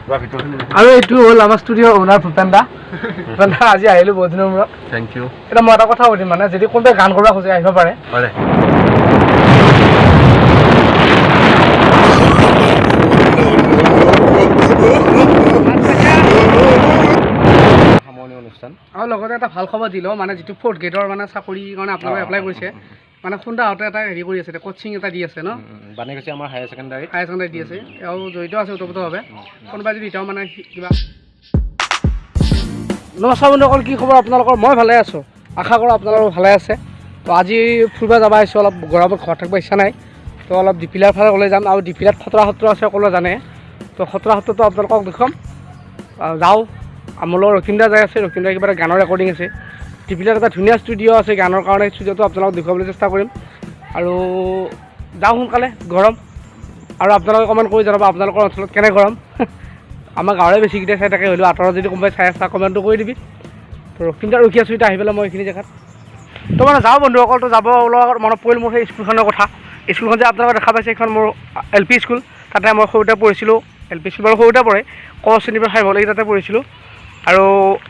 আৰু এইটো হ'ল আমাৰ ষ্টুডিঅ' অ'নাৰ ভূপেন দা। ভূপেন দা, আজি আহিলোঁ বহুত দিনৰ মূৰত। Thank you. এতিয়া মই এটা কথা সুধিম, মানে যদি কোনোবাই গান কৰিব খোজে, আহিব পাৰে? পাৰে। সামৰণি অনুষ্ঠান। আৰু লগতে এটা ভাল খবৰ দিলোঁ, মানে যিটো ফ'ৰ্থ গ্ৰেডৰ মানে চাকৰিৰ কাৰণে আপোনালোকে এপ্লাই কৰিছে, মানে খুন্দাহঁতে এটা হেৰি কৰি আছে, কোচিং এটা দি আছে ন? বাণীকুছি আমাৰ হায়াৰ ছেকেণ্ডাৰীত। হায়াৰ ছেকেণ্ডাৰী দি আছে আৰু জড়িত আছে ওতপ্ৰোতভাৱে। কোনোবাই যদি এতিয়াও মানে কিবা। নমস্কাৰ বন্ধুসকল, কি খবৰ আপোনালোকৰ? মই ভালে আছোঁ, আশা কৰোঁ আপোনালোকৰ ভালে আছে। তো আজি ফুৰিব যাব আহিছোঁ, অলপ গৰমত ঘৰত থাকিব ইচ্ছা নাই, তো অলপ দিপিলাৰ ফালে ওলাই যাম। আৰু দিপিলাত খতৰা সত্ৰ আছে, সকলোৱে জানে। তো খতৰা সত্ৰটো আপোনালোকক দেখুৱাম। আৰু যাওঁ, মোৰ লগত ৰক্তিমদা যাই আছে। ৰক্তিমদাৰ কিবা এটা গানৰ ৰেকৰ্ডিং আছে। দিপিলাত এটা ধুনীয়া ষ্টুডিঅ' আছে গানৰ কাৰণে, ষ্টুডিঅ'টো আপোনালোকক দেখুৱাবলৈ চেষ্টা কৰিম। আৰু যাওঁ সোনকালে, গৰম। আৰু আপোনালোকে কমেণ্ট কৰি জনাব আপোনালোকৰ অঞ্চলত কেনে গৰম। আমাৰ গাঁৱৰে বেছিকেইটা চাই থাকে, হ'লেও আঁতৰত যদি কোনোবাই চাই আছা, কমেণ্টটো কৰি দিবি। তো ৰক্তিমদা ৰখি আছোঁ এতিয়া আহি পেলাই মই এইখিনি জেগাত। তো মানে যাওঁ বন্ধুসকল। তো যাব ওলোৱাৰ আগত মনত পৰিল মোৰ সেই স্কুলখনৰ কথা। স্কুলখন যে আপোনালোকে দেখা পাইছে, সেইখন মোৰ এল পি স্কুল। তাতে মই সৰুতে পঢ়িছিলোঁ। এল পি স্কুল বাৰু সৰুতে পঢ়ে, ক শ্ৰেণীৰ পৰা ফাইভলৈকে তাতে পঢ়িছিলোঁ। আৰু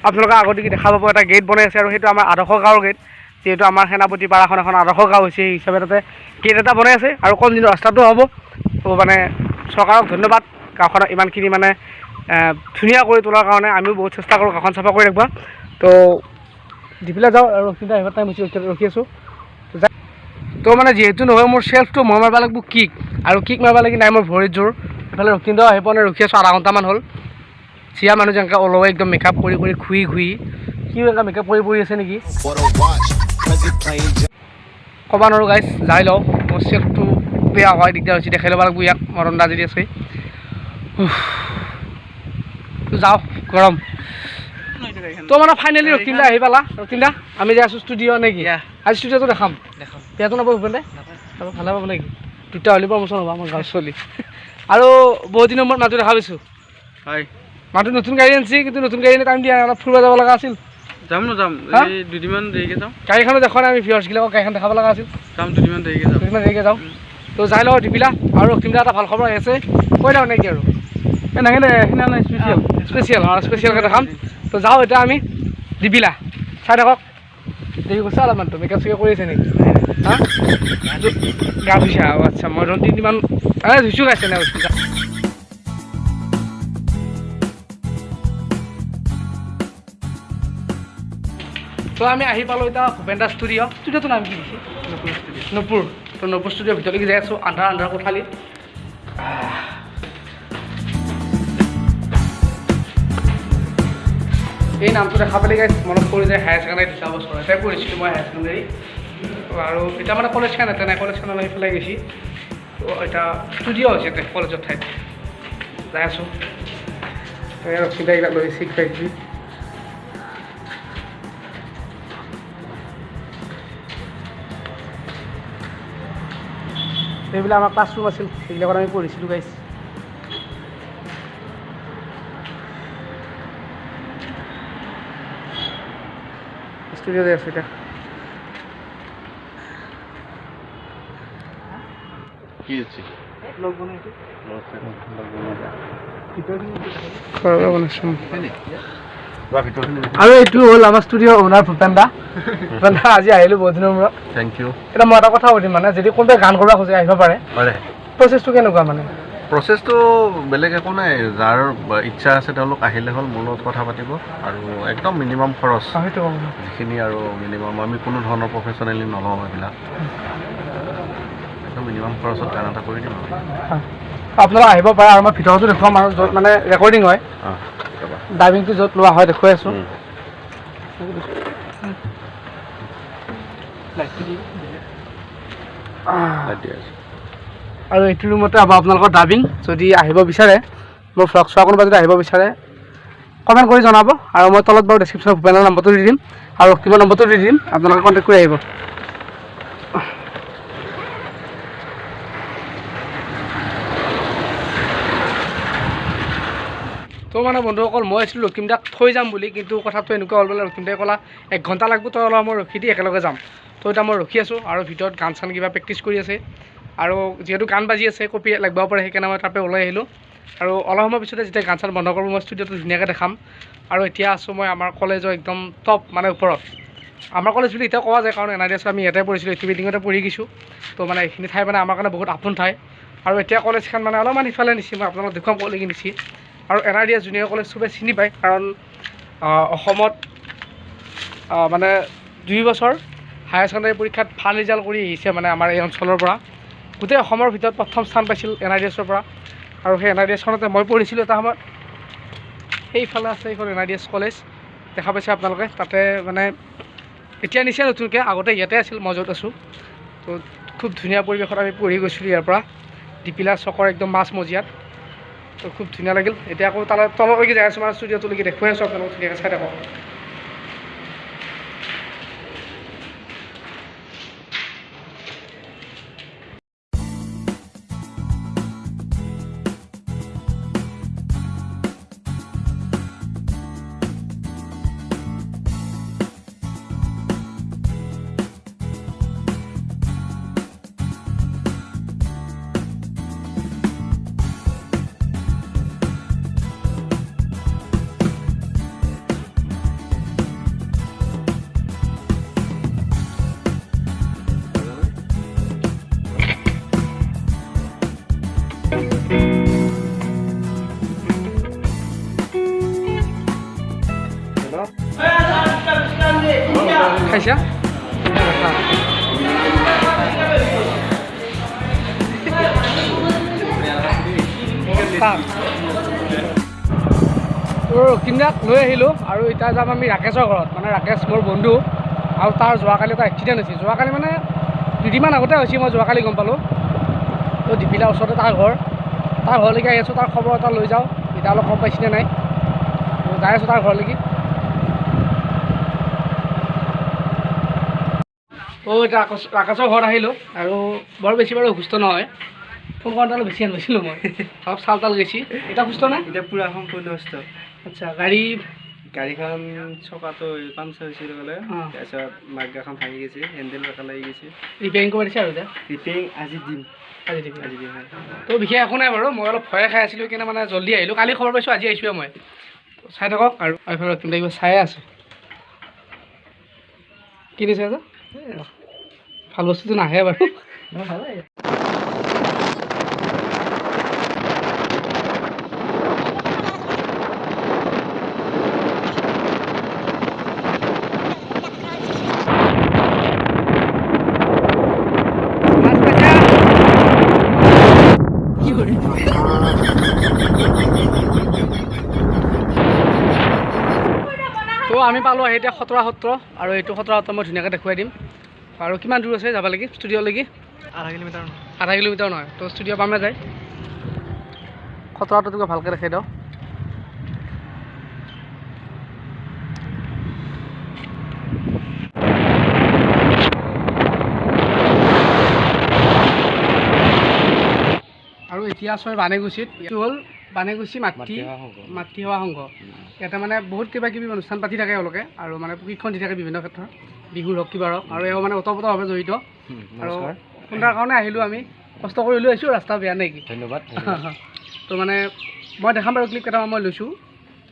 আপোনালোকে আগতে দেখা পাব এটা গেট বনাই আছে, আৰু সেইটো আমাৰ আদৰ্শ গাঁৱৰ গেট। যিহেতু আমাৰ সেনাপতি পাৰাখন এখন আদৰ্শ গাঁও হৈছে, সেই হিচাপে তাতে গেট এটা বনাই আছে আৰু কম দিনৰ ৰাস্তাটো হ'ব। তো মানে চৰকাৰক ধন্যবাদ, গাঁওখনক ইমানখিনি মানে ধুনীয়া কৰি তোলাৰ কাৰণে। আমিও বহুত চেষ্টা কৰোঁ গাঁওখন চাফা কৰি ৰাখিব। তো দিপিলা যাওঁ আৰু ৰক্তিমদা আহিব টাইম হৈছে, ৰখি আছোঁ। তো মানে যিহেতু নহয় মোৰ চেল্ফটো মই মাৰিব লাগিব কিক, আৰু কিক মাৰিব লাগি নাই মোৰ ভৰিত জোৰ। এইফালে ৰক্তিমদাও আহি পোৱা নাই, ৰখি আছোঁ আধা ঘণ্টামান হ'ল। চিয়া মানুহ যেনেকৈ ওলাব, একদম মেকআপ কৰি কৰি ঘূৰি ঘূৰি, কি এনেকুৱা মেকআপ কৰি পৰি আছে নেকি ক'ব নোৱাৰোঁ গাইজ। যাই লওঁ, মোৰ চেল্ফটো বেয়া হয়, দিগদাৰ হৈছে, দেখাই ল'ব লাগিব ইয়াক, মৰণ দা যদি আছে। তো যাওঁ, গৰম। তো মানে ফাইনেলি ৰক্তিমদা আহি পালা। ৰক্তিমদা, আমি যাই আছোঁ ষ্টুডিঅ' নেকি? আজি ষ্টুডিঅ'টো দেখাম। বেয়াটো নাপাব ভূপেন দা? ভালে পাব নেকি? দুটা হ'লে প্ৰমোচন হ'ব আমাৰ গাঁৱৰ ছোৱালী। আৰু বহুত দিনৰ মূৰত মাতো দেখা পাইছোঁ। হয়। মাতো নতুন গাড়ী আনিছে, কিন্তু নতুন গাড়ী আনি টাইম দিয়া নাই, অলপ ফুৰিব যাব লগা আছিল। যাম ন, যাম। হা? এই দুদিনমান দেৰিকৈ যাম। গাড়ীখনো দেখুৱা নাই, আমি ভিউৱাৰ্ছবিলাকক গাড়ীখন দেখাব লগা আছিল। যাম, দুদিনমান দেৰিকৈ যাম। দুদিনমান দেৰিকৈ যাওঁ। তো যাই লওঁ দিপিলা। আৰু ৰক্তিমদা এটা ভাল খবৰ আহি আছে, কৈ দিওঁ নেকি আৰু? এই নাহে দে, সেইদিনা নাই, স্পেচিয়েল। স্পেচিয়েল, অঁ, স্পেচিয়েলকৈ দেখাম। তো যাওঁ এতিয়া আমি দিপিলা। চাই থাকক। দেৰি কৰিছে অলপমান, তো মেকআপ চেকআপ কৰি আছে নেকি? হা, গা ধুইছা? আচ্ছা, মই দেখোন তিনিদিনমান এই ধুইছোঁ গাইছে নে। তো আমি আহি পালোঁ এতিয়া ভূপেন দা ষ্টুডিঅ'। ষ্টুডিঅ'টোৰ নাম কি দিছে? নতুন ষ্টুডিঅ'। নুপুৰ। তো নুপুৰ ষ্টুডিঅ'ৰ ভিতৰলৈকে যাই আছোঁ, আন্ধাৰ আন্ধাৰ কোঠালি। এই নামটো দেখা পালে গাইজ মনত পৰি যায় হায়াৰ ছেকেণ্ডাৰী দুটা বছৰ এটাই পঢ়িছিলোঁ মই হায়াৰ ছেকেণ্ডাৰী। আৰু এতিয়া মানে কলেজখন এটা নাই, কলেজখন অলপ সেইফালে গৈছি। তো এতিয়া ষ্টুডিঅ' হৈছে এতিয়া কলেজৰ ঠাইত। যাই আছোঁ। ৰক্তিমদা এইবিলাক লৈ আহিছে কিবা কিবি। এইবিলাক আমাৰ ক্লাছৰুম আছিল, সেইবিলাকত আমি পঢ়িছিলোঁ গাইজ। ষ্টুডিঅ'তে আছোঁ এতিয়া। কি হৈছে? লগ বনাইছোঁ। আৰু এইটো হ'ল আমাৰ ষ্টুডিঅ' অ'নাৰ ভূপেন দা। ভূপেন দা, আজি আহিলোঁ বহুত দিনৰ মূৰত। Thank you. এতিয়া মই এটা কথা সুধিম, মানে যদি কোনোবাই গান কৰিব খোজে, আহিব পাৰে? পাৰে। প্ৰচেছটো কেনেকুৱা মানে? প্ৰচেছটো বেলেগ একো নাই, যাৰ ইচ্ছা আছে তেওঁলোক আহিলে হ'ল, মোৰ লগত কথা পাতিব। আৰু একদম মিনিমাম খৰচ। সেইটো ক'ব। যিখিনি আৰু মিনিমাম, আমি কোনো ধৰণৰ প্ৰফেচনেলি নলওঁ এইবিলাক। একদম মিনিমাম খৰচত গান এটা কৰি দিম আৰু। হয়, আপোনালোক আহিব পাৰে। আৰু মই ভিতৰতো দেখুৱাম, আৰু য'ত মানে ৰেকৰ্ডিং হয়, অঁ, ৰ'বা। ডাবিংটো য'ত লোৱা হয় দেখুৱাই আছোঁ। লাইট দিয়া আছে। আৰু এইটো ৰুমতে হ'ব আপোনালোকৰ ডাবিং। যদি আহিব বিচাৰে, মোৰ ফ্ৰক চোৱা কোনোবা যদি আহিব বিচাৰে, কমেণ্ট কৰি জনাব। আৰু মই তলত বাৰু ডেছক্ৰিপশ্যনত ভূপেনৰ নম্বৰটো দি দিম আৰু ৰক্তিমৰ নম্বৰটো দি দিম, আপোনালোকে কণ্টেক্ট কৰি আহিব। তো মানে বন্ধুসকল, মই আছিলোঁ ৰক্তিমদাক থৈ যাম বুলি, কিন্তু কথাটো এনেকুৱা হ'ল বোলে ৰক্তিমদাই ক'লা 1 ঘণ্টা লাগিব, তই অলপ সময় ৰখি দি একেলগে যাম। তো এতিয়া মই ৰখি আছোঁ আৰু ভিতৰত গান চান কিবা প্ৰেক্টিছ কৰি আছে, আৰু যিহেতু গান বাজি আছে কপি লাগব পাৰে, সেইকাৰণে মই তাৰ পৰা ওলাই আহিলোঁ। আৰু অলপ সময় পিছতে যেতিয়া গান চান বন্ধ কৰিব মই ষ্টুডিঅ'টো ধুনীয়াকৈ দেখাম। আৰু এতিয়া আছোঁ মই আমাৰ কলেজৰ একদম টপ মানে ওপৰত। আমাৰ কলেজ বুলি এতিয়া কোৱা যায় কাৰণ এন আই ডি এছ আমি ইয়াতে পঢ়িছিলোঁ, এইটো বিল্ডিঙতে পঢ়ি গৈছোঁ। তো মানে এইখিনি ঠাই মানে আমাৰ কাৰণে বহুত আপোন ঠাই। আৰু এতিয়া কলেজখন মানে অলপমান সিফালে নিছি, মই আপোনালোকক দেখুৱাম ক'লৈকে নিছি। আৰু N I D S junior college চবেই চিনি পায়, কাৰণ অসমত মানে 2 বছৰ হায়াৰ ছেকেণ্ডেৰী পৰীক্ষাত ভাল ৰিজাল্ট কৰি আহিছে মানে আমাৰ এই অঞ্চলৰ পৰা। গোটেই অসমৰ ভিতৰত প্ৰথম স্থান পাইছিল এন আই ডি এছৰ পৰা। আৰু সেই এন আই ডি এছখনতে মই পঢ়িছিলোঁ এটা সময়ত। সেইফালে আছে এইখন N I D S college, দেখা পাইছে আপোনালোকে। তাতে মানে এতিয়া নিছে নতুনকৈ, আগতে ইয়াতে আছিল মই য'ত আছোঁ। তো খুব ধুনীয়া পৰিৱেশত আমি পঢ়ি গৈছিলোঁ ইয়াৰ পৰা, দীপিলা চকৰ একদম মাজমজিয়াত। তো খুব ধুনীয়া লাগিল। এতিয়া আকৌ তালৈ তললৈকে যাই আছোঁ, মানে ষ্টুডিঅ'টোলৈকে দেখুৱাই আছোঁ আপোনালোক, ধুনীয়াকৈ চাই থাকক। খাইছা? ৰক্তিমদাক লৈ আহিলোঁ আৰু এতিয়া যাম আমি ৰাকেশৰ ঘৰত। মানে ৰাকেশ মোৰ বন্ধু আৰু তাৰ যোৱাকালি এটা এক্সিডেণ্ট হৈছে। যোৱাকালি মানে দুদিনমান আগতে হৈছে, মই যোৱাকালি গম পালোঁ। তো দীপিলাৰ ওচৰতে তাৰ ঘৰ, তাৰ ঘৰলৈকে আহি আছোঁ, তাৰ খবৰ এটা লৈ যাওঁ। এতিয়া অলপ গম পাইছেনে নাই, যাই আছোঁ তাৰ ঘৰলৈকে। এতিয়া ৰাকেশৰ ঘৰত আহিলোঁ আৰু বৰ বেছি বাৰু অসুস্থ নহয়, ফোন কৰোঁতে অলপ বেছি আনিছিলোঁ মই, অলপ চাল তাল গৈছি। এতিয়া সুস্থ নাই? এতিয়া পূৰা সম্পূৰ্ণ সুস্থ। আচ্ছা, গাড়ীখন চকাটো পামচাৰ হৈছিল বোলে, তাৰপিছত মাৰ্গাখন ভাঙি গৈছে, হেণ্ডেল বেকা লাগি গৈছে। ৰিপেয়াৰিং কৰিব দিছে আৰু এতিয়া? ৰিপেয়াৰিং আজি দিম। আজি দিম, আজি দিম। তো বিশেষ একো নাই বাৰু, মই অলপ ভয়ে খাই আছিলোঁ সেইকাৰণে মানে জল্দি আহিলোঁ। কালি খবৰ পাইছোঁ, আজি আহিছোঁৱে মই। চাই থাকক। আৰু এইফালে ৰক্তিম কিবা চায়ে আছে, কি দিছে আছে? ভাল বস্তুটো নাহে বাৰু। তো আমি পালোঁ আহি এতিয়া খতৰা সত্ৰ, আৰু এইটো খতৰা সত্ৰ মই ধুনীয়াকৈ দেখুৱাই দিম। আৰু কিমান দূৰ আছে যাব লাগি ষ্টুডিঅ'লৈকে? আধা কিলোমিটাৰ। আধা কিলোমিটাৰ নহয়, তো ষ্টুডিঅ' পামে যায়। খতৰাটো তোক ভালকৈ দেখাই দিওঁ। আৰু এতিয়া আছোঁ বানেগুচিত। এইটো হ'ল বানেগুচি মাতৃসেৱা সংঘ। ইয়াতে মানে বহুত কিবা কিবি অনুষ্ঠান পাতি থাকে এওঁলোকে, আৰু মানে প্ৰশিক্ষণ দি থাকে বিভিন্ন ক্ষেত্ৰৰ, বিহুৰ হওক কিবা হওক। আৰু এওঁ মানে ওতপ্ৰোতভাৱে জড়িত। আৰু শুনাৰ কাৰণে আহিলোঁ আমি, কষ্ট কৰি লৈ আহিছোঁ, ৰাস্তা বেয়া নেকি? ধন্যবাদ। তো মানে মই দেখাম বাৰু ক্লিপ কেইটামান মই লৈছোঁ,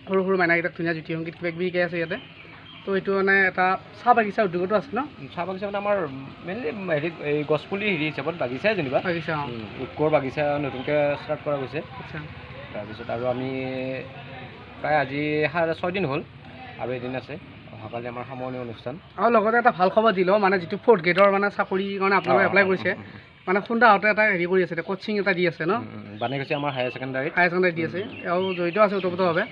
সৰু সৰু মাইনাকেইটাক ধুনীয়া জ্যোতি সংগীত কিবা কিবি শিকাই আছে ইয়াতে। তো এইটো মানে এটা চাহ বাগিচা উদ্যোগতো আছে ন? চাহ বাগিচা মানে আমাৰ মেইনলি হেৰি এই গছপুলি হেৰি হিচাপত বাগিচাই যেনিবা। বাগিচা, অঁ। উৎকৰ বাগিচা নতুনকৈ ষ্টাৰ্ট কৰা গৈছে। আচ্ছা। তাৰপিছত আৰু আমি প্ৰায় আজি 6.5 দিন হ'ল, আৰু এদিন আছে, অহাকালি আমাৰ সামৰণি অনুষ্ঠান। আৰু লগতে এটা ভাল খবৰ দিলোঁ, মানে যিটো ফ'ৰ্থ গ্ৰেডৰ মানে চাকৰিৰ কাৰণে আপোনালোকে এপ্লাই কৰিছে, মানে খুন্দাহঁতে এটা হেৰি কৰি আছে, কোচিং এটা দি আছে ন? বানেগুচি আমাৰ হায়াৰ ছেকেণ্ডাৰীত। হায়াৰ ছেকেণ্ডাৰী দি আছে, আৰু জড়িত আছে ওতপ্ৰোতভাৱে।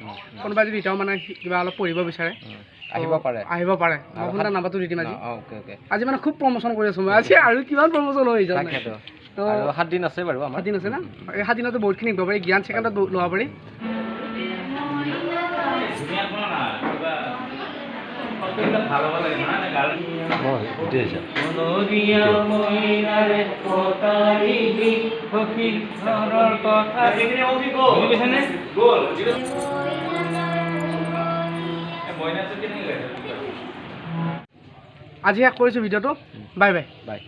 কোনোবাই যদি এতিয়াও মানে কিবা অলপ পঢ়িব বিচাৰে আহিব পাৰে, আহিব পাৰে। মই খুন্দা নাম্বাৰটো দি দিম আজি। Okay okay. আজি মানে খুব প্ৰমোশ্যন কৰি আছোঁ মই আজি, আৰু কিমান প্ৰমোশ্যন হৈ যায়। তো 7 দিন আছে বাৰু আমাৰ। 7 দিন আছে না? এই 7 দিনতো বহুতখিনি শিকিব পাৰি, জ্ঞান ছেকেণ্ডত ল'ব পাৰি। আজি শেষ কৰিছোঁ ভিডিঅ'টো। Bye bye. Bye.